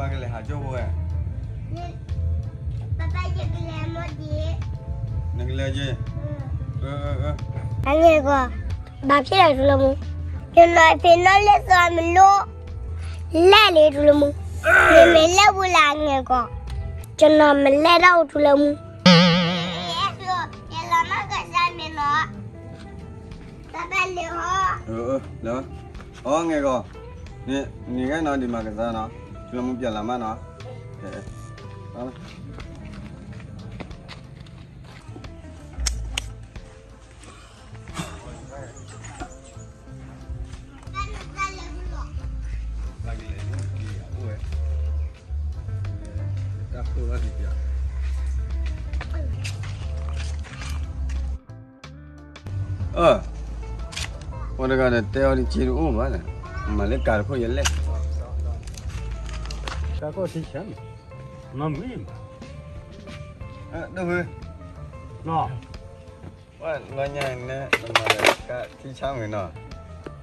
ပကလဲၤဟးကၠိဖိဝဲ, ပၢ်ပၢ် ယကလဲၤမီၢ်ဒံး, နကလဲၤက့ၤ, အငယ်ကီ, ဘၣ်ဖဲလဲၣ်ထူလၢမူ, ယနီၢ်ဖဲနီၢ်လဲၣ်သီမ့ၢ်လိၣ်, လဲၣ်လံထူလၢမူ, မ့မ့ၢ်လဲၣ်ပူၤလၢအငယ်ကီ, ယနီၢ်မ့ၢ်လဲၣ်ဒၣ်အိၣ်ထူလၢမူ, ယလီၤမၢ်ကစၢ်မ့ၢ်နီၢ် တၢ်တၢ်လၢဟီ, အၢ လၢ, အီ ငဲၢ်ကီ, န့ၣ်ဂ့ၤနီၤ ဒံးမၤကစၢ်နီၤ, ထူလၢမူပျဲလီၤမၢ်နီၤ, အၢ, ပှၤတဂၤဒီးတဲအီၤတက့ၢ်တအိၣ်ဘၣ်လဲၣ်, မၤလၢကၤတခိၣ်ယလဲၣ်, ကၤခိၣ်ထံဆၢ, မၤမုာ်, ဒိၣ်ဖု, နီၤ, လီၤညါန့ၣ် နမၤလၢကၤထံဆၢမုာ်နီၤ,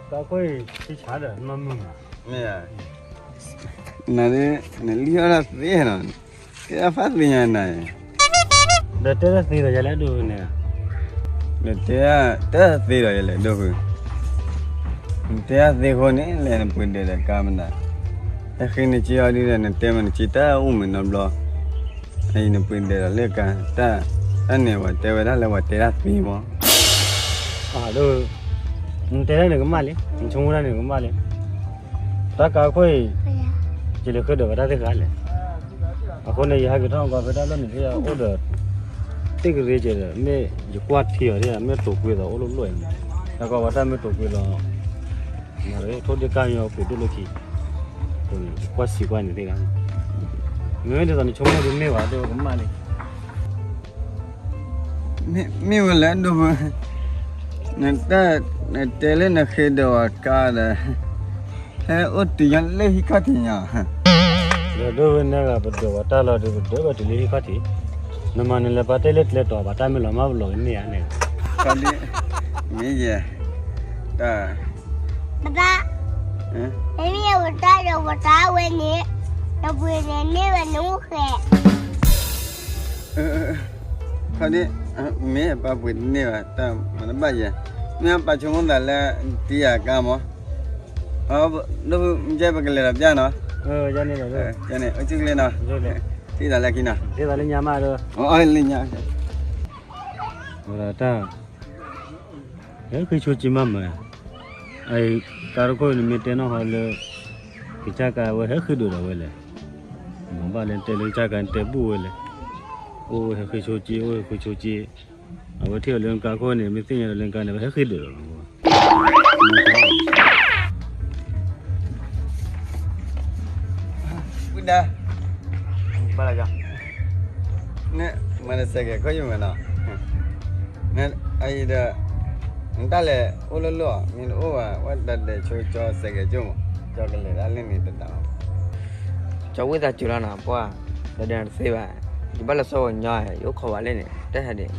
ကၤခိၣ်ထံဆၢဒီး မၤမုာ်မး, မ့ၢ်ဧါ, နလံၣ်အီၣ်တၢ်သ့နီၤ, တဲတၢ်ဖးသ့ညါနၤ, ဒီးတဲတၢ်သ့ဒီးယၤလဲၣ်ဒိၣ်ဖုန့ၣ်, ဒီးတဲတၢ်သ့ဒီးယၤလဲၣ်ဒိၣ်ဖု, နတဲတၢ်သ့အဃိန့ၣ် လဲၤနပှ့ၤဒၢးဒီးကၤမနုၤ, ဟဲဃ့နစ့အီၤဒ်ဒီး နတဲမ့ၢ်နစ့တၢ်အိၣ်မုာ်နီတဘျီ, အံၤနပှ့ၤဒၢးဒီးလၢကၤ, တၢ်န့ၣ် ပှၤတဲဝဲဒၣ်လၢပှၤတဲတၢ်သ့မး, အၢ ဒိၣ်ဖု, နတဲတၢ်န့ၣ်ကမၣ်လံ, နဆိကမိၣ်တၢ်န့ၣ်ကမၣ်လံ, တၢ်ကၤခိၣ်အံၤ, ယလဲၤဃ့ဒၢးဝဲတၢ်သ့ၣ်ဃါလဲၣ်, အဃိန့ၣ် ယဟဲက့ၤထီၣ်ကီးဖဲတၢ်လီၢ်န့ၣ် ဖဲယအိၣ်ဒီး တ့ၢ်ကရ့ကဲဒီး မ့ၢ်ယကွၢ်ထံအီၤဒ် မ့ၢ်တိာ်ကွံာ်သးအိၣ်လိၣ်လိၣ်အံၤ, တၢ်ကီဝဲတၢ်မ့ၢ်တိာ်ကွံာ်လီၤ, မ့ၢ်ထိၣ်ဒ့ၣ်ကၢ်ညီအပူၤဒိၣ်လိၣ်ခံ, အဃိန့ၣ်ကွၢ်စံးကွၢ်န့ၣ်သ့ၣ်ဂါ, မ့မ့ၢ်ဒ်သိးနဆိကမိၣ်ဒ်မ့ၢ်ဝဲဒိၣ်ကမၣ်လံ မ့ၢ်ဝဲလဲၣ်ဒိၣ်ဖု, နတဲလၢနဃ့ဒၢးဝဲကၤဒီး, ဟဲအိၣ်တုၤညါလၢဟံၣ်ခီၣ်ထံးညါ, ဒီးဒိၣ်ဖုနဲဂၤ ပဒၢးဝဲတၢ်လီၤဒီး ပဒၢးဘၣ်တုၤလၢဟံၣ်ခီၣ်ထံး, နမၤနလဲၤပာ်တဲလၢကျဲတီၤ ဘၣ်တၢ်မ့ၢ်လီၤမၢ်ပလီၤကန့ၢ်ဧါန့ၣ်, မ့ၢ်ယဲ, တၢ်, ပၢ်, မ့မ့ၢ်ဝဲတၢ်ဒီးဝဲတၢ်ဝဲန့ၣ်, နပှ့ၤန့ၣ်န့ၢ်ဝဲနအိၣ်ဃဲ ခီဒ်, မ့ၢ်ပၢ်ပှ့ၤတန့ၢ်ဘၣ် တၢ်မၤတဘၣ်ယဲ, မ့ၢ်ပၢ်ဆိကမိၣ်သးလၢ တံၤယၤကါမး, ဒ်မ့ၢ်ကဲပကလဲၤဒီးပျၢ်နီၤ, န့ၣ် အိၣ်ဆူၣ်ချ့နီၤ, ထံၣ်သးလၢခံနီၤ, လၢညါမးဒီး, လၢညါ, ဝဲဒၣ်တၢ် ဟဲဃ့ဆိက့မးမး, အကါတခိၣ်န့ၣ်မ့ၢ်တဲနီၢ်ဟီလၢ ကစၢ်ကါဝဲဟဲဃ့ဒၢးဒီးဝဲလဲၣ်, မ့ၢ်ဘၣ်လၢတဲလၢကစၢ်ကါတဲဘူၣ်ဝဲလဲၣ်, အိၣ်ဝဲဟဲဃ့ဆိက့ အိၣ်ဟဲဃ့ဆိက့, အဝဲထံၣ်အီၤလၢနကါခိၣ်န့ၣ် မ့ၢ်သ့ၣ်ညါဒီးလၢနကါန့ၣ် ဝဲဟဲဃ့ဒၢးဒီးလီၤ, ဝံၤဒီး, ဘၣ်လၢ, မၤတစဲးကဲးခီၣ်ယုၢ်မးနီၤ, အအံၤဒီး, နတၢ်လဲၤအိၣ်လိၣ်လိၣ်ဧါ မ့ၢ်တအိၣ်ဘၣ် ဝဲဒၣ်ဒဲးဆိကၠီစဲးကဲးကၠိမး, ကၠီကလဲၤဒၣ်လၢန့ၣ်တဒၣ်လီၤ, ကၠီဝံသးစူၤလီၤနီၤ ပှၢ်, ဒီးဒဲးနတသ့ဘၣ်, ယဘၣ်လဲၤဆှၢဝဲညီ, ယအိၣ်ခိးဝဲလၢန့ၣ် တၢ်ဟဲဒံး,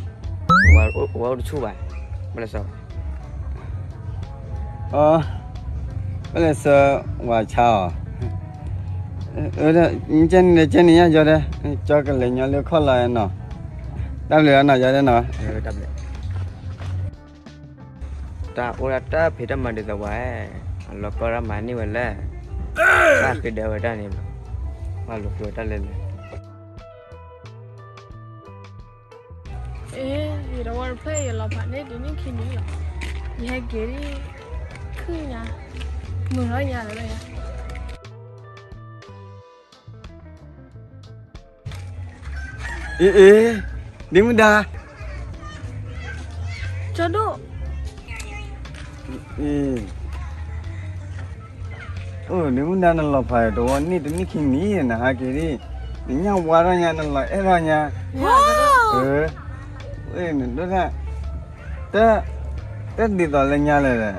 ဝဲအိၣ်တဆူၣ်ဘၣ်, ဘၣ်လဲၤဆှၢ အ, ဘၣ်လဲၤဆှၢဝဲဆါအီၤ, ကဲန့ၣ်ဒီးကဲန့ၣ်ညါယီၤဒီး, ကၠီကလဲၤညီလၢခီၣ်လီၤနီၤ, တၢ်ဘျုးအနီၤယီၤဒီးနီၤ, တၢ်အိၣ်ဒၣ်တၢ်ဖံးတၢ်မၤဒ်သိးပှၤ, အလီၤကီတၢ်မၤန့ၢ်ဝဲလဲၣ်, တၢ်ဃ့ဒၢးဝဲတၢ်န့ၣ်, ပှၤလိာ်ကွဲတၢ်လဲၣ်လဲၣ် အ့, ယတဝီတဖျၢၣ်ယလီၤဖးန့ၢ်တနံၣ်ခံနံၣ်လီၤ, ယဟဲက့ၤဒ်, ခုၣ်ညါ, မုာ်ထီၣ်ညါလီၤ, အ့အ့, ဒ့မုၣ်ဒါ, ကၠီဒိၣ် အ့, အိၣ် ဒ့မုၣ်ဒါနလီၤဖးတဝီန့ၣ်တနံၣ်ခံနံၣ် နဟဲက့ၤဒ်, နညၣ်ဝါထီၣ်ညါ နလီၤအဲၣ်ထီၣ်ညါ, အၢ, နဒိၣ်ထၣ်, တၢ်, တၢ်ဒ်သိးလၢညါလဲၣ်,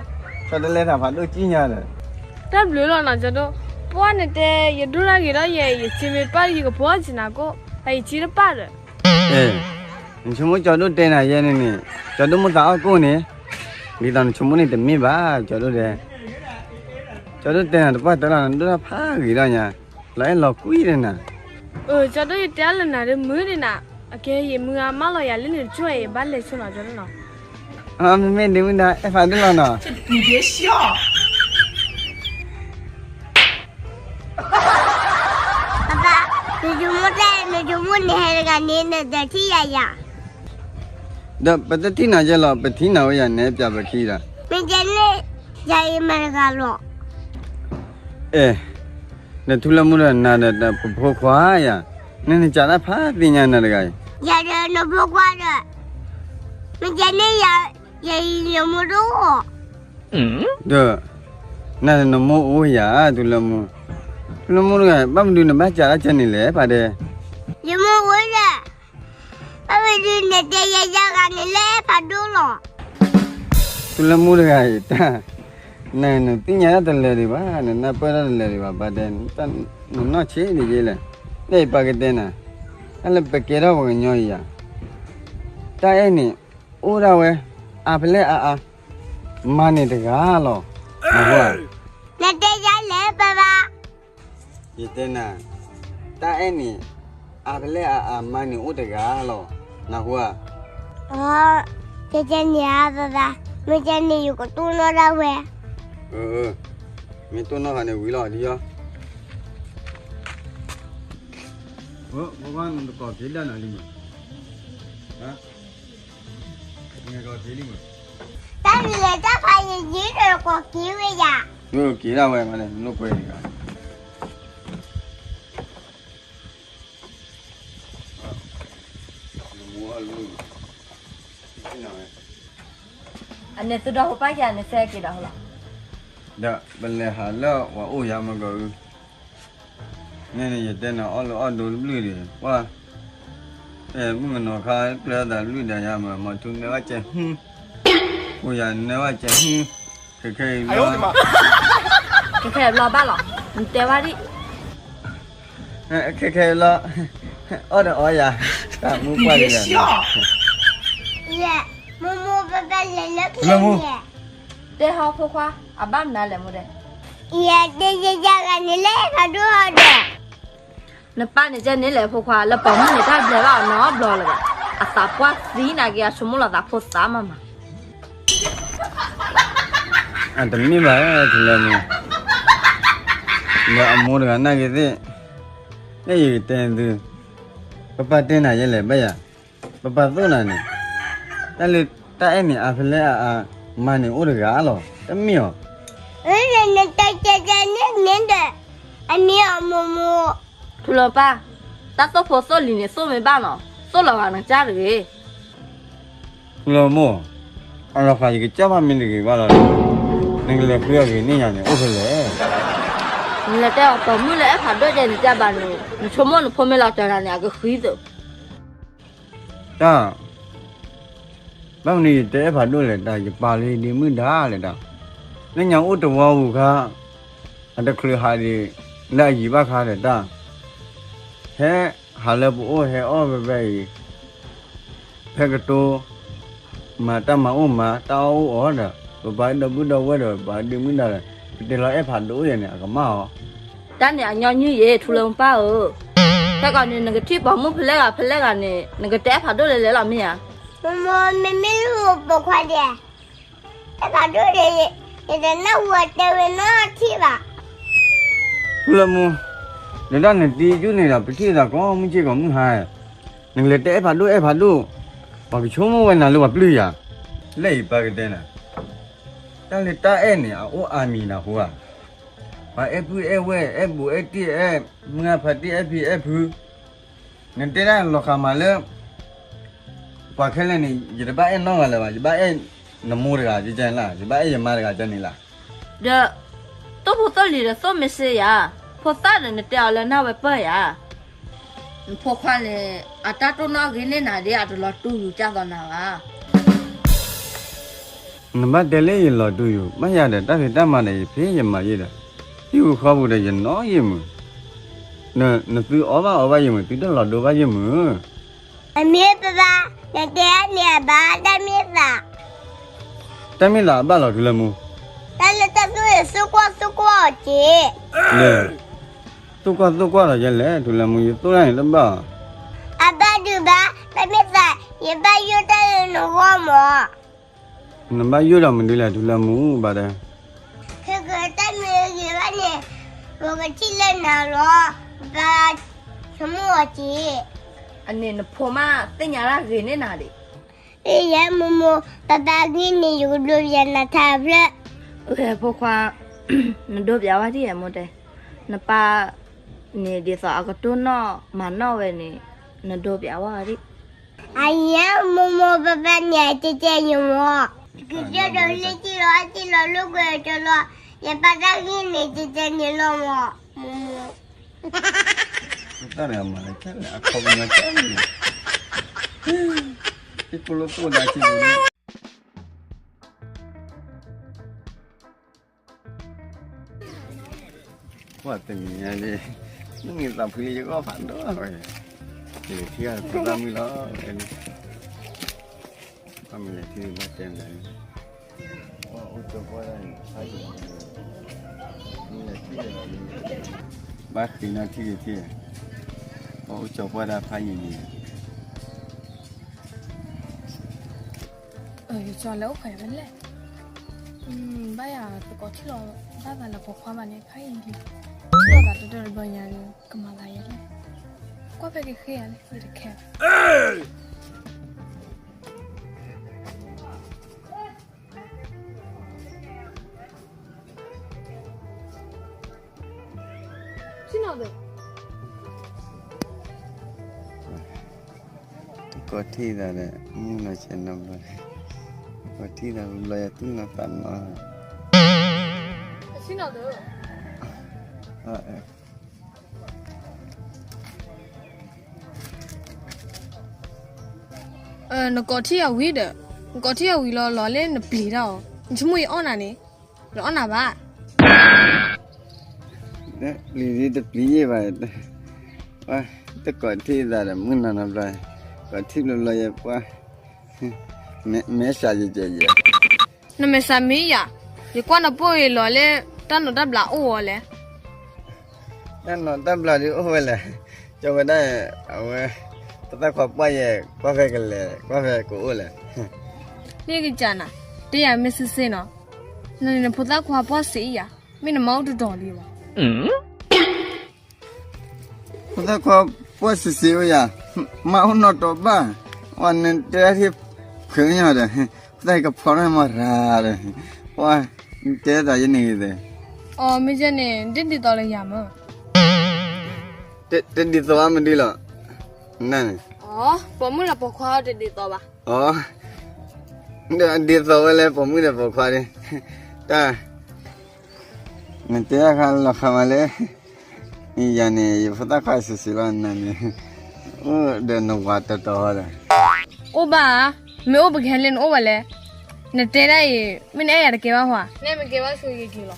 ဆီတလဲတၢ်ဖးဒိၣ်ကံၣ်ညါဒီး, တၢ်ဘျုးလီၤနီၤ ကၠီဒိၣ်, ပှၢ်နတဲ ယဒိၣ်တၢ်ဂ့ၤဒီးယဲ ယစ့မ့ၢ်ပၢ်ယကဖီအီၣ်က့ၤနၤကိၣ်, အအံၤစ့တပၢ်ဒီး အ့, နဆိကမိၣ်ကၠီဒိၣ်တဲနၤယဲန့ၣ်န့ၣ်, ကၠီဒိၣ်မိၣ်သးအီၣ်ကိၣ်န့ၣ်, ဒ်သိးနဆိကမိၣ်န့ၣ်တမ့ၢ်ဘၣ် ကၠီဒိၣ်တဲ, ကၠီဒိၣ်တဲနၤတပှၢ်တၢၢ်လီၤ နဒိၣ်တၢ်ဖးဂ့ၤထီၣ်ညါ, လီၤအဲၣ်လီၤကွံဒဲးနၤ. အၢ ကၠီဒိၣ် ယတဲလၢနၤဒ်မုၢ်ဒဲးနၤ, အကဲယမုၢ်အမၢလီၤယၤလၢန့ၣ်တကၠိၢ်အံၤ ဘၣ်လဲၤဆိနီၤ ကၠီဒိၣ်နီၤ. အမ့မ့ၢ်ဒ်မုၢ်ဒၣ် အဲၣ်ဖးဒိၣ်လီၤနီၤ. ပၢ်ပၢ်, နယိၤမူတဲ နယိၤမူန့ၣ်ဟဲတဂၤန့ၣ် နတထံၣ်ယၤယၤ. ဒီးပတထံၣ်နၤယဲလီၤ, ပထံၣ်နၤဝဲယၤန့ၣ် ပျးပခံဒီး. မ့ၢ်ကဲန့ၣ် ယၤအံၤမၤတဂၤလီၤ. အဲ, နထူလၢမူဒီးနၤဒီးပဖိခွါယၤ, နနစးတၢ်ဖးသ့ၣ်ညါနၤတဂၤအံၤ. ယၤဒီးနဖိခွါဒီး, မ့ၢ်ကဲန့ၣ် ယၤအံၤယမိၢ်တအိၣ်. ဒီး နၤဒီးနမိၢ်အိၣ်ယၤ ထူလၢမူ, ထူလၢမူတဂၤ ဘၣ်မနုၤနဘၣ်စးတၢ်ကဲန့ၣ်လဲၣ် ဖးဒဲး. ယမိၢ်အိၣ်ယၤ, ဘၣ်မနုၤနတဲယၤယၤဂၤန့ၣ်လဲၣ် ဖးဒိၣ်လီၤ. ထူလၢမူတဂၤအံၤတၢ်, နသ့ၣ်ညါတၢ်တလၢာ်ဒံးဘၣ်, နနၢ်ပၢၢ်တၢ်တလၢာ်ဒံးဘၣ်, ဖးဒဲး, နနီၢ်ဆံးဒံးယဲလဲၣ်. လၢအံၤပၢ်ကတဲနၤ, တၢ်လၢပကဲထီၣ်ပှၤကညီအံၤယၤ, တၢ်အဲၣ်န့ၣ် အိၣ်ဒၣ်ဝဲ အါဖဲလဲၣ်အါအါ, မၤန့ၢ်တဂၤလီၤ. နတဲယၤလဲၣ် ပၢ်ပၢ်. ယတဲနၤ, တၢ်အဲၣ်န့ၣ် အါဖဲလဲၣ်အါအါ မၤန့ၢ်အိၣ်တဂၤလီၤ. နၢ်ဟူဧါ. အၢ, ကဲကဲန့ၣ်ဧါ ပၢ်ပၢ်, မ့ၢ်ကဲန့ၣ် ယကတိၢ်နီၣ်ဒၣ်ဝဲ. အၢ, မ့ၢ်တိၢ်နီၣ်ဃီန့ၣ်ဝံၤလီၤ ဒ်ယီ. ဖိခွါ နတကိးက့ၤဒၣ်နၤလံမး, နကိးက့ၤလံမး. တၢ်လၢတၢ်ဖးယံၤယံၤဒီးကိးက့ၤဝဲယၤ. က့ၤဒၣ်ဝဲမးန့ၣ် နလိာ်ကွဲန့ၣ်ဂၤ. အန့ၣ်သုဒီးဖိပၢ်ယၤန့ၣ် စဲက့ၤဒီးလီၤ. ဒီးပလဲၤဟးလၢပှၤအိၣ်ယၤမ့ၢ်ကီးအု, န့ၣ်န့ၣ် ယတဲနၤအီၣ်လၢအီၣ်ဒိတဘျုးဒံး, ပှၤ, မုၣ်ကနီၤခါကျၢၤသးတဘျုးဒီးယၤမး, မၤထူနဲၣ်ဝဲကဲဟု, အိၣ်ယၤနဲၣ်ဝဲကဲဟု, ခဲခဲအံၤလီၤ, ခဲခဲအံၤဘျီဘၣ်လီၤ, နတဲဝဲဒံး. ခဲခဲအံၤလီၤ, အီၣ်ဒီးအီယၤ, တၢ်မူပှၢ်လံ, မိၢ်မိၢ်ပၢ်ပၢ်လဲၤလၢကျဲန့ၣ်, တဲဟီဖိခွါ, အဘၣ်မနုၤလဲၣ်မိၢ်ဒဲး, ယတဲယဲယဲဂၤန့ၣ်လဲၤဖးဒိၣ်အီၤဒီး နပၢ်န့ၣ်ကဲန့ၣ်လဲၣ်ဖိခွါ, လၢပိာ်မုၣ်န့ၣ်တၢ်ဘျဲးဘၣ်အီၤနီတဘျီလၢၤဘၣ်, အသးပှၢ်သံနာ်က့ အဆိကမိၣ်လီၤသးဖိသးမးမး. အတမ့ၢ်ဘၣ်ထူလၢမူ, လၢအမိၢ်တဂၤနာ်က့သ့ၣ်, လၢယကတဲသု, ပပၢ်တဲနၤယဲလဲၣ်ဘၣ်ယၤ, ပပၢ်သိၣ်နၤန့ၣ်, တၢ်လၢတၢ်အဲၣ်န့ၣ် အါဖဲလဲၣ်အါအါ, မၤန့ၢ်အိၣ်တဂၤလီၤ, တမ့ၢ်အီၤ. နတဲကဲကဲန့ၣ်န့ၣ်ဒီး, အမ့ၢ်အမိၢ်မိၢ် ထူလၢပၢ်, တၢ်သိၣ်ဖိသိၣ်လံၤန့ၣ် သိၣ်မ့ၢ်ဘၣ်နီၤ, သိၣ်လီၤဂာ်နကစၢ်တဂ့ၤ. ထူလၢမိၢ်, အလီၤဃာ်ယကစၢ်ဘၣ်မ့ၢ်တဂ့ၤဘၣ်လီၤ, နကလဲၤဃုအဂ့ၤန့ၢ်ယၤန့ၣ် အိၣ်ဖဲလဲၣ်. နလဲၤတဲအီၤ ပိာ်မုၣ်လၢအဲၣ်ဖးဒိၣ်ဒဲးန့ၣ် တဲဘၣ်န့ၣ်, နဆိကမိၣ်နဖိမ့ၢ်လီၤတၢၤတၢ်န့ၣ် အကဃံသုး တၢ်, ဘၣ်မနုၤယတအဲၣ်ဖးဒိၣ်လဲၣ်တၢ်, ယပာ်လၢယဒ့မုၣ်ဒါလဲၣ်တၢ်, လၢညါအိၣ်တဝီပူၤခါ, အတချုးဟးဒံးလၢအယံၤဘၣ်ခါဒီးတၢ်, ဟဲဟးလၢပအိၣ်ဟဲအီၣ်ဖဲဖဲအံၤ, ဖဲကတိၤ, မၤတၢ်မၤအိၣ်မၤ တၢ်အီၣ်အိၣ်အီဒီး, ပပာ်ဒီပုၢ်ဒီဝဲၢ်ဒီး ပပာ်ဒ့မုၣ်ဒါဒီး, ပတဲလီၤအဲၣ်ဖးဒိၣ်ယဲန့ၣ် အကမၣ်အီၤ. တၢ်န့ၣ်အညီနုၢ်ယဲ ထူလၢမူပၢ်ဧၢ, ခဲကီးန့ၣ် နကထံၣ်ပိာ်မုၣ်ဖဲလဲၣ်ဂၤဖဲလဲၣ်ဂၤန့ၣ် နကတဲအဲၣ်ဖးဒိၣ်လဲၤလဲၤလီၤမ့ၢ်ဧါ. မိၢ်မိၢ် မ့မ့ၢ်လူၤပိာ်ခွါဒဲး, အဲၣ်ဖးဒိၣ်ဒဲး, ယတနၢ်ဟူအတဲဝဲနီတထံၣ်ဘၣ်. ထူလၢမူ, နဒၣ်နတံၤယုၢ်န့ၣ်ဒီး ပထံၣ်သးကိးမုၢ်ဆ့ၣ်ကိးမုၢ်ဟါ, နကလဲၤတဲအဲၣ်ဖးဒိၣ်အဲၣ်ဖးဒိၣ်, ပှၤကဆိကမိၣ်ဝဲနၤလၢပှၤပျုၢ်ယၤ. လၢအံၤပၢ်ကတဲနၤ, တၢ်လၢတၢ်အဲၣ်န့ၣ် အအိၣ်အါမံၤနၢ်ဟူဧါ. ပှၤအဲၣ်ပုၢ်အဲၣ်ဝဲၢ် အဲၣ်ဘူးအဲၣ်တံၢ် အဲၣ်မုၢ်ဂၢ်ဖါတံၢ် အဲၣ်ဖံအဲၣ်ဖု, နတဲဒၣ်လီၤဃာ်မးလၢ ပှၤခဲလၢာ်န့ၣ် ယတဘၣ်အဲၣ်နီတဂၤလၢၤဘၣ်, ယဘၣ်အဲၣ်နမိၢ်တဂၤကန့ၣ်လီၤ, ယဘၣ်အဲၣ်ယမါတဂၤကန့ၣ်လီၤ. ဒီး သိၣ်ဖိသိၣ်လံၤဒီးသိၣ်မ့ၢ်စ့ယၤ, ဖိသၣ်ဒီးနတဲအီၤလၢနၢ်ဝဲပၢၢ်ယၤ. နဖိခွါန့ၣ် အတၢ်တိၢ်နီၣ်ဂ့ၤန့ၢ်နၤဒီး အတလီၤတူာ်ယူၤကၢ်သိးနၤဘၣ်. နဘၣ်တဲလၢယလီၤတူာ်ယူၤ, ဘၣ်ယၤဒီးတၢ်ဖံးတၢ်မၤဒီးယဖံးယမၤယဲဒီး, ဟံၣ်ပူၤဃီပူၤဒီးယနီၣ်ယဲမုာ်, နသုအီၣ်ဘၣ်အီဘၣ်ယဲမုာ်, သုတလီၤဒိဘၣ်ယဲမုာ်. အမ့ၢ်ပဘၣ်, နတဲအန့ၣ်အဘၣ်တၢ်မ့ၢ်သး. တၢ်မ့ၢ်သးအဘၣ်လီၤထူလၢမူ. တၢ်လၢတၢ်သူၣ်န့ၣ် သူၣ်ကွၢ်သူၣ်ကွၢ်အီၤက့ၤ. လၢ သိၣ်ကွၢ်သိၣ်ကွၢ်လီၤယဲလဲၣ် ထူလၢမူ ယသိၣ်တၢ်န့ၣ်တဘၣ်. အဘၣ်ဒုးဘၣ်, တမ့ၢ်သး ယဘၣ်ယိၣ်တၢ်လၢနဂီၢ်မး. နဘၣ်ယိၣ်ဒီးမနုၤလဲၣ် ထူလၢမူ ဘၣ်တဲ. ခဲကတၢၢ်မ့ၢ်ဂ့ၤဘၣ်န့ၣ်, ပကထံၣ်လၢနၤလီၤ, ပဘၣ်ဆိကမိၣ်အီၤက့ၤ. အန့ၣ်နဖိမးသ့ၣ်ညါတၢ်ဂ့ၤန့ၢ်နၤဒံး. ယဲမိၢ်မိၢ်, ပပၢ်ဂ့ၢ်န့ၣ် ယကဒိးပျးနၤထါဖျၢၣ်. ဖိခွါ, နဒိးပျးဝဲဒ်ယဲမိၢ်တဲ, နပၢ်န့ၣ်ဒ်သိးအကတိၢ်နီၣ်မၤနီၣ်ဝဲန့ၣ်, နဒိးပျးဝဲဒ်. အယဲမိၢ်မိၢ်, ပပၢ်န့ၣ်အကဲကဲယမိၢ်, ကစၢၢ်ဒီးလ့ၢ်ကံလီၤ အကံလီၤလိာ်ကွဲကလီၤ, ယပၢ်တၢ်ဂ့ၢ်န့ၣ်ကဲကဲန့ၣ်လီၤမိၢ်, မိၢ်မိၢ်. တၢ်န့ၣ်အမၤလၢကလဲၣ် အခီပညီကလဲၣ်, ဟံၣ်ဖိလၢခိၣ်ဒၣ်စံးန့ၣ်, ကွၢ်တနံၤညါန့ၣ်, မုၢ်နံၤသးဖှံလၢယဂီၢ်ဖးဒိၣ်ဝဲ, ယထံၣ်အဖိသၣ်မုၣ်လီၤ, ဘၣ်မနုၤလဲၣ်ထံၣ်ဘၣ်တဲမနုၤ ဘၣ်ဃ့နီၣ်ထံၣ်က့ၤထံၣ်, ပှၤအိၣ်ကၠီၤပှၢ်ဒၣ်ဖးယံာ်န့ၣ်, ယကၠီၤလဲၤအိၣ်ဖဲလဲၣ်, ဘၣ်ယၤသကိးထံၣ်လီၤ, ဘၣ်သးလၢပိာ်ခွါဘၣ်န့ၣ် ဖးယံာ်လံ, ထံၣ်လီၤသးတတၢၢ်တဘျီညါဒီး ကမၤသးယဲလဲၣ်, ကွၢ်ဖဲက့ၤဃ့ယၤလၢယတခဲ ကိးထံၣ်သးဒီး မုၢ်နီၤဆဲးနီၤဘျီ, ကိးထံၣ်သးဘျီ ယသူၣ်နီၤသးနီၤ, နကိးထံၣ်အဝံၤဒီး, နကိးထံၣ်အဝံၤလီၤလီၤလၢနပျံၤတၢ်အီၤ, နဆိကမိၣ်ယအီၣ်နၤန့ၣ်, နအီၣ်နၤဘၣ်. ပျံၤဒ်တပျံၤယဲၢ်ဘၣ်, တကိးထံၣ်သးဒီးမုၢ်နီၤနီၤဘျီ, ကိးထံၣ်ဘျီဘျီယဲၢ်ပှၤ, မဲာ်စးယဲၢ်ယဲၢ်ယဲၢ် နမဲာ်ဆှးမ့ၢ်ယၤ, ယကွၢ်နပိၢ်အံၤလီၤလၢ တၢ်နီၣ်တၢ်ဘျးအိၣ်ဝဲလဲၣ်. တၢ်နီၣ်တၢ်ဘျးဒုးအိၣ်ဝဲလဲၣ်, ကၠီဝဲဒၣ်, အဝဲ, ဖိသၣ်ခွါပှၢ်ယဲၢ် ကွၢ်ဖဲကလဲၤ ကွၢ်ဖဲကအိၣ်လဲၣ်. လၢကစၢ်နၤ, တဲယၤမ့ၢ်စ့စ့နီၤ, နန့ၣ်နဖိသၣ်ခွါပှၢ်စ့အံၤယၤ, မ့ၢ်နမါအိၣ်တတီၤလံဘၣ်. ဖိသၣ်ခွါပှၢ်စ့စ့အိၣ်ယၤ, မါအိၣ်နီၢ်တီဘၣ်, ဝဲနတဲဒၣ်ထံၣ်ဖုးညီဒီး, ဖိသၣ်ကဖီထီၣ်မၤရၤဒီး, ပှၤ, နတဲသးယဲန့ၣ်ဂ့ၤသ့, အီ မ့ၢ်ယဲန့ၣ် ဒ်ဒ်သိးလၢယၤမၢ်, တဒ်သိးဘၣ်မနုၤလီၤ, နန့ၣ်, အီ ပိာ်မုၣ်လၢပိာ်ခွါတဒ်သိးဘၣ်, အီ ဒ်သိးဝဲလၢပိာ်မုၣ်ဒီးပိာ်ခွါဒ်, တၢ် နတဲအခါလီၤခါမးလၢ, ယၤန့ၣ် ယဖိသၣ်ခွါစ့စ့လီၤနၤန့ၣ်, အိၣ်ဒီးနဝၤတတီၤဒီး, အိၣ်ဘၣ်ဧါ, မ့ၢ်အိၣ်ပကဟဲလၢနအိၣ်ဘၣ်လဲၣ်, နတဲဒၣ်အံၤ မ့ၢ်နအဲၣ်ယၤတကဲဘၣ်ဟါ, နအဲၣ်မ့ၢ်ကဲဘၣ်ဆိက့ၤလီၤ,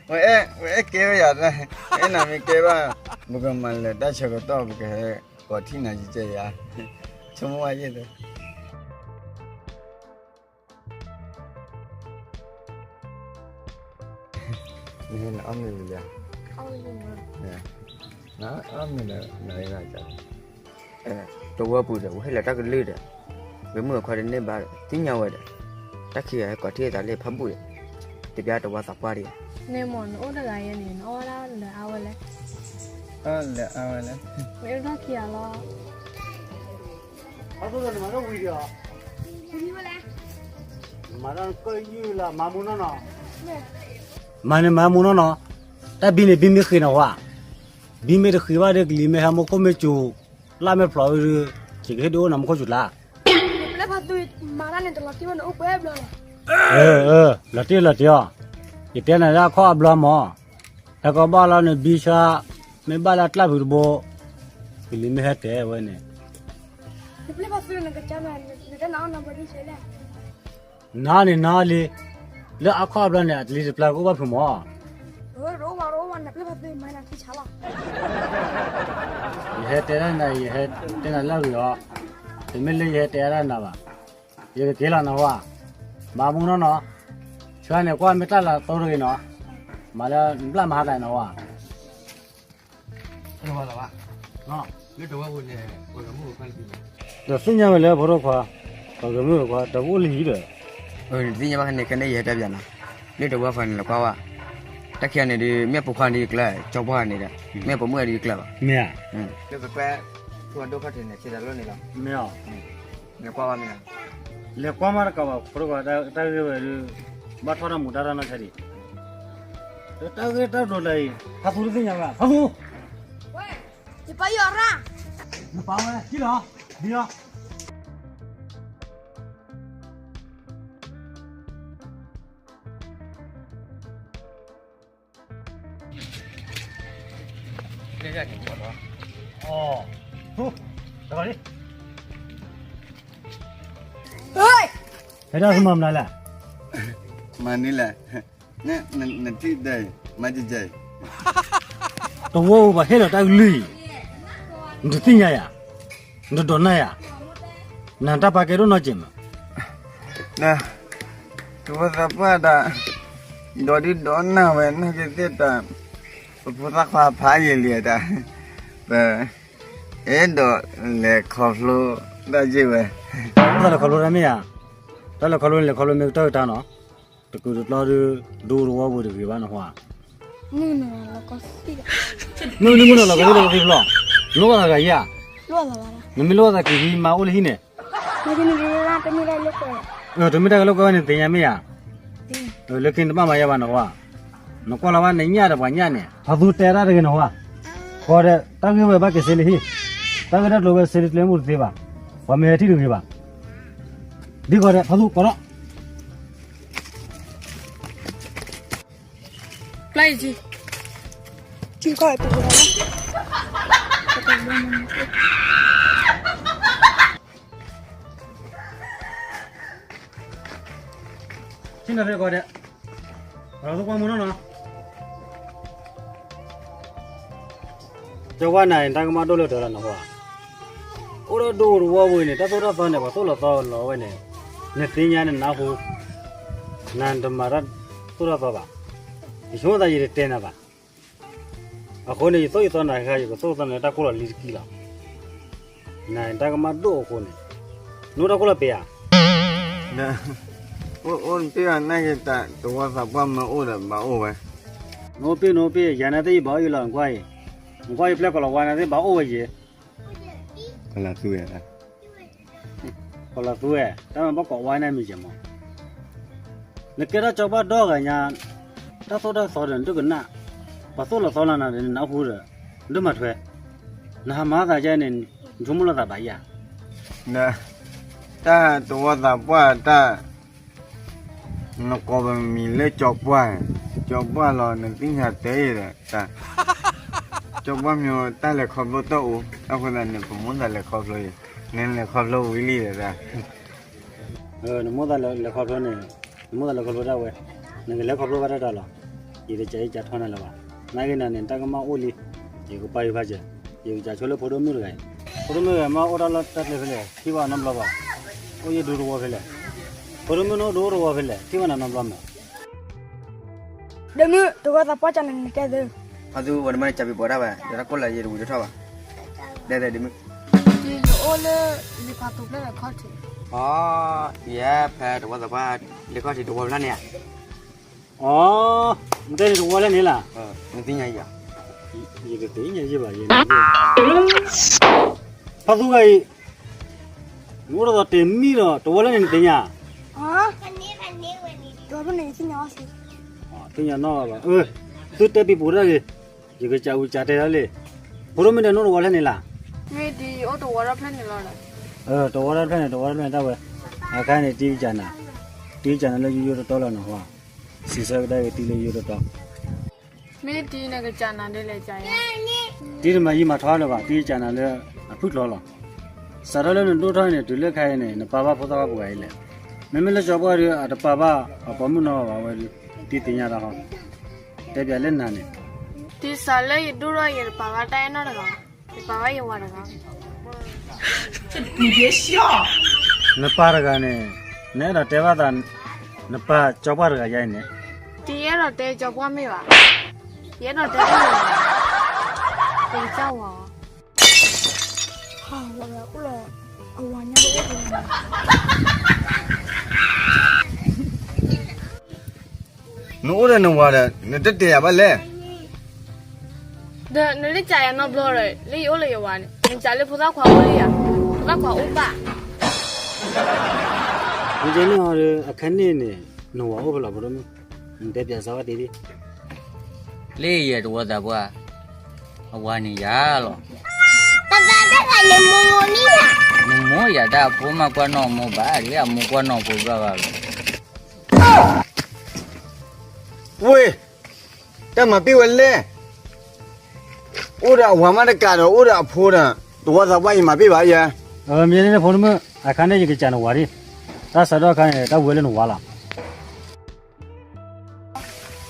ဝဲအဲၣ်ကဲဝဲယၤ, အဲၣ်နၤမ့ၢ်ကဲဘၣ်, ပကမၤလၢတၢ်ဆၢကတီၢ် ပကဟဲကိးထံၣ်နၤယကဲယၤ, ဆိကမိၣ်ဝဲယဲၢ်သ့ နအီၣ်မ့ၤလံ, နအီၣ်မ့ၤလၢန, တဝီပူၤဒီး ဝဲဟဲလၢတၢ်ကလုၢ်ဒီး, ဝဲမုၣ်အခီတန့ၢ်ဘၣ်ဒီး သ့ၣ်ညါဝဲဒီး, တၢ်ခံဂၤဟဲကိးထံၣ်သးလၢဖးဘူၣ်ဒီး, တပျၢ်တဝီသးပှၢ်ဒီး, န့ၣ်မ့ၢ်နအိၣ်တဂၤယဲန့ၣ် နအီၣ်ဝဲဒၣ်လၢအါဝဲလဲၣ်, လၢအါဝဲလဲၣ်, မ့ၢ်အိၣ်တၢ်ခံဂၤလီၤ မၤန့ၣ်မၤမူနီၢ်နီၢ်, တၢ်ဘံန့ၣ်ဘံမ့ၢ်ဃ့နီၤဝဲ, ဘံမ့ၢ်တဃ့ဘၣ်ဒီး ကလံၤမ့ၢ်ဟဲမူခိၣ်မ့ၢ်စူၤ, လၢ်မ့ၢ်ဖျိးဝဲဒီး, ယကဟ့ၣ်ဒုးအိၣ်နၤမူခိၣ်စူၤလၢ်, လီၤတံၢ်လီၤတံၢ်အီၤ, ယတဲနၤလၢအခီၣ်အဘျီမး, ဟဲကီဘၣ်လီၤနဘံဆှါ, မ့ၢ်ဘၣ်လၢအကျၢ်ဖုးတဘိ, ကလံၤမ့ၢ်ဟဲတဲဝဲန့ၣ် နၤန့ၣ်နၤလံ, လၢအခီၣ်အဘျီန့ၣ် အတလံၤတပျၢ်ကအိၣ်ဘၣ်ဖုးမး, ယဟဲတဲဒၣ်နၤ ယဟဲတဲနၤလၢအဂ့ၤအီၤ, တမ့ၢ်လၢယဟဲတဲဒၣ်နၤဘၣ်, ယကက့ၤလီၤနဟါ, မၤမူနီၢ်နီၢ်, ဆှၢန့ၣ်ကွၢ်မ့ၢ်တၢ်လီၤသိတဂ့ၤနီၤ, မၤလၢနဘျၣ်မၤဟါတၢ်နဟါ လၢတဝီသးပှၢ်, လၢတဝီပူၤန့ၣ် ပှၤဂဲၤမုၢ်ဂဲၤခွါလၢသ့ၣ်ညါ, ဒီးသ့ၣ်ညါဝဲလၢဖိဒိၣ်ခွါ, ပှၤဂဲၤမုၢ်ဂဲၤခွါ တၢ်ကအိၣ်လၢဟံၣ်ဒီး, နသ့ၣ်ညါဘၣ်န့ၣ် ခဲန့ၣ်ယဟဲတဲပျးနၤ, လၢတဝီသးပှၢ်န့ၣ် လဲၤကွၢ်ဝဲ, တၢ်ခံဂၤန့ၣ်ဒီး မ့ၢ်ပိာ်ခွါဒီးယကျၢၤ, ကၠီပှၢ်န့ၣ်ဒီး, မ့ၢ်ပိာ်မုၣ်ဒီးယကျၢၤဘၣ်, မ့ၢ်ဧါ, လၢပကွဲး, ဖိဒိၣ်ခီၣ်ထံးန့ၣ် ဆံတၢ်လိၣ်န့ၣ်လီၤ, မ့ၢ်ဧါ, လဲၤကွၢ်ဝဲမ့ၢ်ဧါ, လဲၤကွၢ်မးတကးဘၣ် ဖိဒိၣ်ခွါ တၢ်ဂ့ၢ်ဝဲဒီး, ဘၣ်ထီၣ်တၢ်မူးတၢ်ရၢ်နီၢ်ဆါဒံး, တၢ်ဂ့ၢ်တၢ်ကျိၤလၢအံၤ ဖါသူတသ့ၣ်ညါဘၣ် ဖါသူ, ယပၢ်ယီၤရၣ်, နပၢ်ဝဲ ကံၣ်လီၤ, ဒ်လီၤ. ဟဲဒၣ်ကမၤမနုၤလဲၣ်, မၤန့ၣ်လဲၣ်, နထံၣ်ဒၣ်, မၤကကဲ, တဝီပူၤဘၣ်ဟ့ၣ်လီၤတၢ်ကလုၢ်အံၤ, နတသ့ၣ်ညါယၤ, နတဒိးနၢ်ယၤ, နတၢ်ပာ်ကဲဒိၣ်နီၢ်ကဲးမး, တဝီသးပှၢ်ဒၣ်, ဒိးဒုးဒိးနၢ်ဝဲ နာ်က့ၤသ့ၣ်တၢ်, ပဖိသၣ်ခွါဖးယံာ်လံတၢ်, ပ, အဲၣ်ဒိးလဲၤခီဖျိတၢ်ယ့ၢ်ဝဲ, တၢ်လဲၤခီဖျိတၢ်မ့ၢ်ဧါ, တၢ်လဲၤခီဖျိန့ၣ် လဲၤခီဖျိမ့ၢ်ကတၢၢ်ကတၢၢ်နီၤ, တကုာ်တကျီဒီး, ဒိတဝီပူၤတဂ့ၤဘၣ်နဟါ, မ့ၢ်နမုၢ်နီၤလီၤကသ့ၣ်လၢပသံဖျီ, လိၣ်ဘၣ်သးဂၤယၤ, နမ့ၢ်လိၣ်ဘၣ်သးက့ၤဟံးမၤအိၣ်လၢဟံၣ်န့ၣ်, တမ့ၢ်တၢ်ကလိၣ်ကွဲဝဲန့ၣ်သ့ၣ်ညါမ့ၢ်ဧါ, လၢခံနတဘၣ်မၤယၤဘၣ်နဟါ, နကွၢ်လီၤဘၣ်နညၣ်ဒီးပှၤညၣ်န့ၣ် ဖါသူတဲတၢ်တဂ့ၤနဟါ, ဃီဒီး တၢ်ဂ့ၢ်ဝဲဘၣ်က့ၤစ့လၢဟံၣ်, တၢ်ဂ့ၢ်တၢ်ကျိၤဝဲစ့လၢကျဲမုၢ်တသ့ဘၣ်, ပှၤမ့ၢ်ဟဲထံၣ်တဂ့ၤဘၣ်, ဒ်ဃီဒီး ဖါသူကိးထီၣ် ပျၢ်ယကံ, ကံကီၢ်အပူၤလီၤ, ဆ့ၣ်နီၤဖဲကီးဒဲး, ပှၤလီၤသကွၢ်မူနီၢ်နီၢ်, ကၠီဝါနၤအံၤ တၢ်ကမၣ်ဒိၣ်လၢတၢ်လီၤနဟါ, အိၣ်ဒီးဒိတဝီပူၤအံၤန့ၣ် တၢ်သိၣ်တၢ်သီန့ၣ် ပှၤသိၣ်လီၤသီလီၤဝဲန့ၣ်, နသ့ၣ်ညါနနၢ်ဟူ, နတမၤတၢ်သိၣ်တၢ်သီဘၣ်, ယဆိကမိၣ်သးယတတဲနၤဘၣ် အဃိန့ၣ် ယသိၣ်ယသီနၤတခါ ယကသိၣ်သီနၤတၢ်ခိၣ်လီၤလံတကံၢ်လီၤ. နတၢ်ကမၣ်ဒိၣ်အဃိန့ၣ်, နအိၣ်တၢ်ခိၣ်လီၤပ့ၤဧါ. အိၣ်အိၣ်တ့ၢ်အီၤနာ်က့ၤတၢ် တဝီသးပှၢ်မ့ၢ်အိၣ်ဒီးဘၣ်အိၣ်ဝဲ. နအိၣ်ပ့ၢ်နအိၣ်ပ့ၢ် ယၤနာ်သ့ၣ်ယဘၣ်အိၣ်ယံၤလီၤ နကွၢ်အံၤ, နကွၢ်ယပျဲၢ်ကီၤလီၤဝါနာ်သ့ၣ်ဘၣ်အိၣ်ဝဲယံၤ. ကလၤသူဝဲ ကီၤလၤသူဝဲ, တၢ်မၤဘၣ်ကိးဝါန့ၣ်မ့ၢ်ယဲၢ်မး, နကဲထီၣ်ကၠီပှၢ်ဒီဂၤညါ, တၢ်သိၣ်တၢ်သီဒီးနဒိၣ်ကနၣ်, ပှၤသိၣ်လီၤသီလီၤနၤဒီးနနၢ်ဟူဒီး, နဒိၣ်မၤထွဲ, နဟးမၤသးကဲန့ၣ်, နဆိကမိၣ်လီၤသးဘၣ်ယၤ, တၢ်တဝီသးပှၢ်တၢ် နကိးပမံၤလၢကၠီပှၢ်, ကၠီပှၢ်လီၤ နသ့ၣ်ညါတဲအံၤဒီး, ကၠီပှၢ်မ့ၢ်တၢ်လဲၤခီဖျိတအိၣ်, အဃိသတးန့ၣ် ပမိၣ်သးလဲၤခီဖျိအံၤ, နလဲၤခီဖျိဝံၤလံဒီး, နမိၣ်သးလဲၤခီဖျိန့ၣ်, နမိၣ်သးလဲၤခီဖျိဒၣ်ဝဲ, နကလဲၤခီဖျိဘၣ်တၢ်တၢ်လီၤ, ယတကးအံၤကးထီၣ်နၤလၢၤဘၣ်, နာ်က့ၤနၤန့ၣ် တၢ်ကမၣ်အိၣ်လံ, ယကပာ်ယဖးစဲး, ယကစးဆိလၢဖိဒိၣ်မုၣ်တဂၤအံၤ, ဖိဒိၣ်မုၣ်တဂၤမ့ၢ်အိၣ်တၢ်လီၢ်တၢ်ကျဲဖဲလဲၣ် ထံၣ်ဘၣ်နီတဘျီဘၣ်, အိၣ်ယဒိတဝီဖဲလဲၣ်, ဖိဒိၣ်မုၣ်နအိၣ်ဒိတဝီဖဲလဲၣ် ထံၣ်ဘၣ်နၤနီတဘျီမး ဒ့မုၣ် တဝီသးပှၢ်ကနၤန့ၣ်တဲသု, ဖါသူဝဲတမ့ၢ်န့ၣ် ကပံၤပိာ်ဒၣ်ဝဲ ဒီးတၢ်ကိၢ်လၢယတဝံၤတထီၣ်ဘၣ်, ဒဲဒဲဒ့မုၣ်, ယအိၣ်လၢလံာ်ဖးသိးဖျၢၣ်ဒီးခီၣ်ထံး, အီ, ယဲဖဲတဝီသးပှၢ်, လံာ်ခီၣ်ထံးတဝီဖျၢၣ်န့ၣ်ဧါ, အီ, နတဲန့ၣ်တဝီလၢန့ၣ်လီၤ, နသ့ၣ်ညါယၤ, ယကသ့ၣ်ညါယဘၣ်ယဲ, ဖါသူဂၤအံၤ နအိၣ်တသီတဲမံဒီး တဝီလၢန့ၣ်နသ့ၣ်ညါ, သ့ၣ်ညါနီၢ်ဘၣ်, သုတဲပံၤပိာ်တၢ်ဂ့ၤ, ယကစးဝံၤစးတဲလီၤလံ, ဖိဒိၣ်မုၣ်ဒီးနအိၣ်တဝီဖျၢၣ်န့ၣ်လီၤ, မ့ၢ်ဒ်အအိၣ်တဝီဖျၢၣ်န့ၣ်လီၤ, တဝီဖျၢၣ်န့ၣ် တဝီဖျၢၣ်န့ၣ်တၢ်ဝဲ, အခါန့ၣ် တံကစၢ်နၤ, တံကစၢ်နၤလၢယိယိတီတီလီၤနဟါ, စံးဆၢကဒါက့ၤတံလၢယိယိတီတီ မ့ၢ်တံနကစၢ်နၤဒ်လဲၣ်, တံတမၤယံာ်မၤထီလၢၤဘၣ်, တံကစၢ်နၤလၢအဖုၣ်ကျိၤလီၤ, စးထီၣ်လၢနဒိၣ်ထီၣ်န့ၣ် တုၤလၢခဲအံၤန့ၣ် နပာ်ဘၣ်ဖိသၣ်ခွါပှၤအံၤလဲၣ်, မ့မ့ၢ်လၢကၠီပှၢ်ဒီး အတပာ်ဘၣ်အပိာ်မုၣ်နီတဂၤဘၣ်ဝဲဒီး တံသ့ၣ်ညါတၢ်ဟီ, တဲပျးလၢနၤန့ၣ်, တံစးလၢယဒိၣ်ထီၣ်ယတပာ်ဘၣ်တၢ်အဲၣ်နီတဂၤ, ယပာ်ဘၣ်ယဝၤတဂၤ နပၢ်တဂၤန့ၣ်, နအဲၣ်ဒိးတဲဘၣ်သး, နပၢ်ကၠီပှၢ်တဂၤယါအံၤန့ၣ်, တံအဲၣ်ဒိးတဲကၠီပှၢ်မ့ၢ်ဘၣ်, ယအဲၣ်ဒိးတဲတၢ်လၢ ပကစၢ်ဝၤ, ဟးဝဲအိၣ်လီၤ, အဝၤညါတအိၣ်လီၤ. နအိၣ်ဒီးနဝၤဒီး နတတဲယၤဘၣ်လဲၣ်. ဒီးနလၢကးယၤနီတဘျီဒီး လၢယအိၣ်လၢယဝၤန့ၣ် နကးလၢဖိသၣ်ခွါအိၣ်လၢယၤ, ဖိသၣ်ခွါအိၣ်ဘၣ်. နကဲန့ၣ်အီၤဒီး အခါန့ၣ်န့ၣ် နဝၤအိၣ်ဖဲလဲၣ်ဖိဒိၣ်မုၣ်, နတဲပၠးစၢၤဝဲသ့ဒံး. လၢယဲတဝီသးပှၢ်, အဝၤန့ၣ်ယၤလီၤ. ပပၢ်တဂၤန့ၣ်မိၢ်မိၢ်န့ၣ်ဧါ. နမိၢ်ယၤတၢ်အဖိမးကွၢ်နီၣ်မိၢ်ဘၣ်, လၢအမိၢ်ကွၢ်နီၣ်ဖိဘၣ်ဘၣ်လီၤ. ဝ့ၢ်, တၢ်မၤပ့ၢ်ဝဲလဲၣ်. အိၣ်ဒီးအဝၤမးတကးဒီး အိၣ်ဒီးအဖိဒီး တဝီသးပှၢ်ယမၤပ့ၢ်ဘၣ်ယဲ. မ့ၢ်န့ၣ်ဖိဒိၣ်မုၣ်, အခါန့ၣ်ယကစးနဝၤဒံး, တၢ်စးထီၣ်အခါန့ၣ် တၢ်ဝဲလၢနဝၤလီၤ.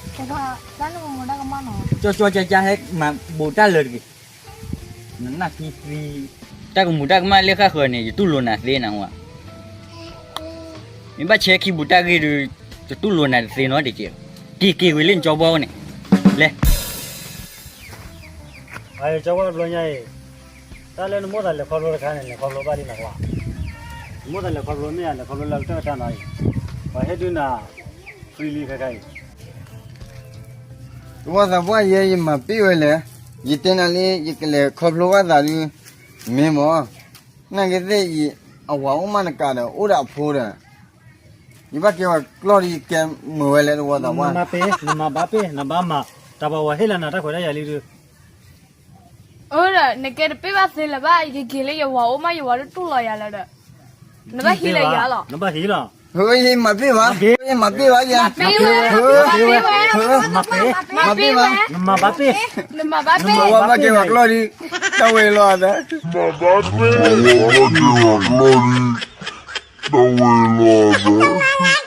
ကၠီကၠီကၠီကၠီ ဟဲမၤဘူးတၢ်လၢာ်တဂ့ၤ. နနၢ်သံသံ, တၢ်ကမူးတၢ်ကမၣ်လၢဃၣ်ဃၢၤန့ၣ် ယတူၢ်လိာ်နၤသ့နဝၤ. မ့ၢ်ဘၣ်ဆဲခံဘူးတၢ်ဂ့ၢ်ဒီး ယတူၢ်လိာ်နၤတသ့နီတက့ၢ်. က့ၤက့ၤဝံၤလၢနကၠီဘီန့ၣ်, လဲၤ. အကၠီဘီတဘျီညါအံၤ, တၢ်လၢနမိၣ်သးလဲၤခီဖျိတခါန့ၣ် လဲၤခီဖျိဘၣ်ဒ်နၤကွၢ်. နမိၣ်သးလဲၤခီဖျိမ့ၢ်ဧါ, လဲၤခီဖျိလၢကတၢၢ်တၢ်နီၤအံၤ, ပှၤဟ့ၣ်ဒုးနၤ free လံခဲခါအံၤ. တဝီသးပှၢ်ယဲ ယမၤပ့ၢ်ဝဲလဲၣ်. ယတဲနၤလံ ယကလဲၤခီဖျိဘၣ်သးဒုး, မ့ၢ်မၢ်, နာ်က့သ့ၣ်အံၤ, အဝၤအိၣ်မးတကးဒီး အိၣ်ဒီးအဖိဒီး, ယဘၣ်ကဲဝဲကျီၢ်ဒီး ယကဲမုာ်ဝဲလဲၣ်တဝီသးပှၢ်. နမၤပ့ၢ်, နမၤဘၣ်ပ့ၢ်, နဘၣ်မၤ, တၢ်ပှၤဝဲဟ့ၣ်လီၤနၤတၢ်ခွဲးတၢ်ယာ်လံဒုး. အၢဒီး နကဲတပ့ၢ်ဘၣ်သ့လၢၤဘၣ်, ယက့ၤလၢယဝၤအိၣ်မး ယဝၤဒုးတူၢ်လိာ်ယၤလၢၤဒီး, နဘၣ်ဟံးလၢယၤလီၤ. နဘၣ်ဟံးလီၤ. ယမၤပ့ၢ်ဘၣ်, ယမၤပ့ၢ်ဘၣ်ယၤ, မၤပ့ၢ်ဝဲ, မၤပ့ၢ်ဝဲ, မၤပ့ၢ်ဝဲ, နမၤဘၣ်ပ့ၢ်, နမၤဘၣ်ပ့ၢ်, နမၤဘၣ်ပ့ၢ်ဝဲကျီၢ်ဒီး, တၢ်ဝဲလီၤသး, မၤဘၣ်ပ့ၢ်, မၤဘၣ်ပ့ၢ်ဝဲကျီၢ်ဒီး, တၢ်ဝဲလီၤသး.